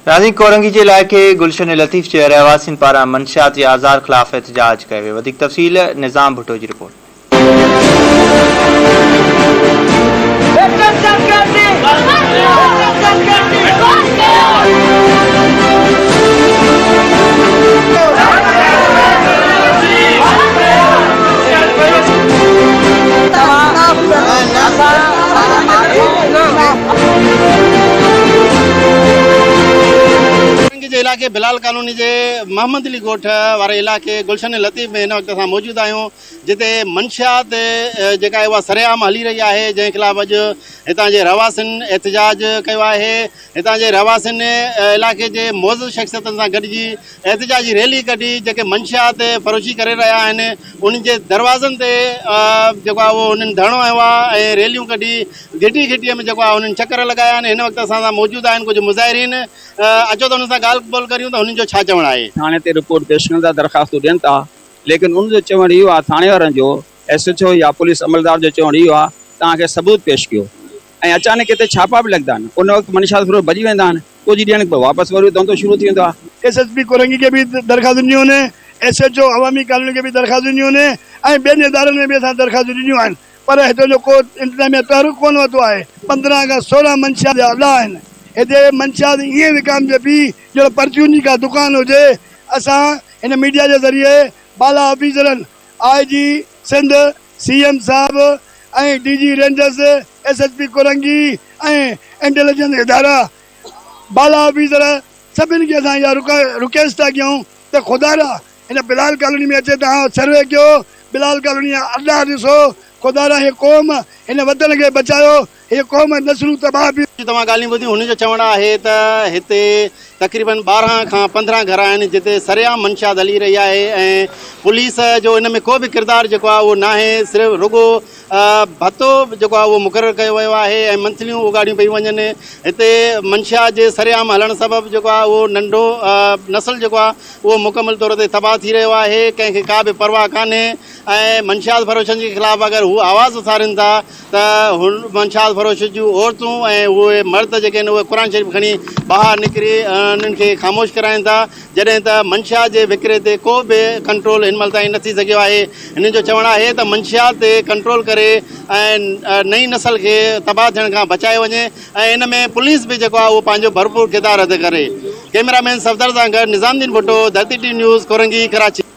ناظرين ڪورنگي جي علائقي گلشن لطيف جي رهواسين پاران منشيات جي آزار خلاف احتجاج ڪيو ويو وڌيڪ تفصيل نظام ڀٽو جي رپورٽ ۾. ڪورنگي جي علائقي بلال ڪالوني جي محمد علي ڳوٺ واري علائقي گلشن لطيف ۾ هن وقت اسان موجود آهيون جتي منشيات جيڪا آهي اها سرعام هلي رهي آهي جنهن خلاف اڄ هتان جي رهواسين احتجاج ڪيو آهي هتان جي رهواسين علائقي جي معزز شخصيتن سان گڏجي احتجاجي ريلي ڪڍي جيڪي منشيات فروشي ڪري رهيا آهن انهن جي دروازن تي جيڪو آهي اهو انهن ڌرڻو هنيو آهي ۽ ريليون ڪڍي گهٽي گهٽي ۾ جيڪو آهي انهن چڪر لڳايا آهن هن وقت اسان سان موجود آهن ڪجهه مظاهرين اچو ته انهن سان ڳالهه ٻولهه ڪريون ته هنن جو ڇا چوڻ آهي. ٿاڻي تي رپورٽ پيش ڪن ٿا درخواستون ڏين ٿا ليڪن انهن جو چوڻ اهو آهي ٿاڻي وارن جو ايس ايڇ او يا پوليس عملدار جو چوڻ اهو آهي توهان کي ثبوت پيش ڪيو ۽ اچانڪ هتي ڇاپا به لڳندا آهن ان وقت منشيات فروش ڀڄي ويندا آهن ڪجهه ڏينهن کان پوء واپس وري ڌنڌو شروع ٿي ويندو آهي. ايس ايس پي ڪورنگي کي به درخواستون ڏنيون آهن، ايس ايڇ او عوامي ڪالوني کي به درخواستون ڏنيون آهن ۽ ٻين ادارن ۾ به اسان درخواستون ڏنيون آهن پر هتان جو ڪو انتظاميا تحرڪ ڪونه ورتو آهي. 15 کان 16 منشيات جا اڏا آهن، هتي منشيات ائين وڪامجي پئي ڄڻ پرچون جي ڪا دڪان هجي. اسان هن ميڊيا جي ذريعي بالا آفيسرن، آء جي سنڌ، سي ايم صاحب ۽ D G rangers, S S P Korangi ۽ intelligence ادارا، بالا آفيسر سڀن کي اسان اها رڪويسٽ ٿا ڪيون ته خدارا هن بلال ڪالوني ۾ اچي توهان سروي ڪيو، بلال ڪالوني جا اڏا ڏسو، خدارا هي قوم هن وطن کي بچايو، هي قوم نسلون تباهه پيون. توهان ڳالهيون ٻڌيون، هن جو چوڻ آهي ته هتي تقريبن 12 کان 15 گهر آهن جتي سرعام منشيات هلي رهي آهي ۽ پوليس جو ان ۾ ڪو به ڪردار جيڪو آهي اهو ناهي صرف رڳو ڀتو جيڪو آهي اهو مقرر ڪيو ويو آهي ۽ منٿليون اڳاڙيون پيون وڃن هتي منشيات جي سرعام هلڻ سبب جيڪو آهي اهو ننڍو نسل جيڪو آهي اهو مڪمل طور تي تباهه ٿي رهيو آهي ڪنهن کي ڪا به پرواهه ڪانهي ۽ منشيات فروشن جي خلاف اگر هو آواز اٿارين ٿا ته هن منشيات فروش جون عورتون ۽ اهي مرد جيڪي آهن اهي قرآن شريف کڻي ٻاهر نڪري انهن کي خاموش ڪرائين ٿا جڏهن ته منشيات جي وڪري تي ڪو به ڪنٽرول هن مهل تائين نه ٿي سگهيو آهي هنن جو چوڻ آهي ته منشيات تي ڪنٽرول ڪري ۽ نئين نسل کي تباهه ٿيڻ کان بچايو وڃي ۽ ان ۾ پوليس به جيڪو آهي اهو پنهنجو ڀرپور ڪردار ادا ڪري ڪئميرا مين صفدر سان گڏ نظام الدين ڀٽو ڌرتي ٽي نيوز ڪورنگي ڪراچي.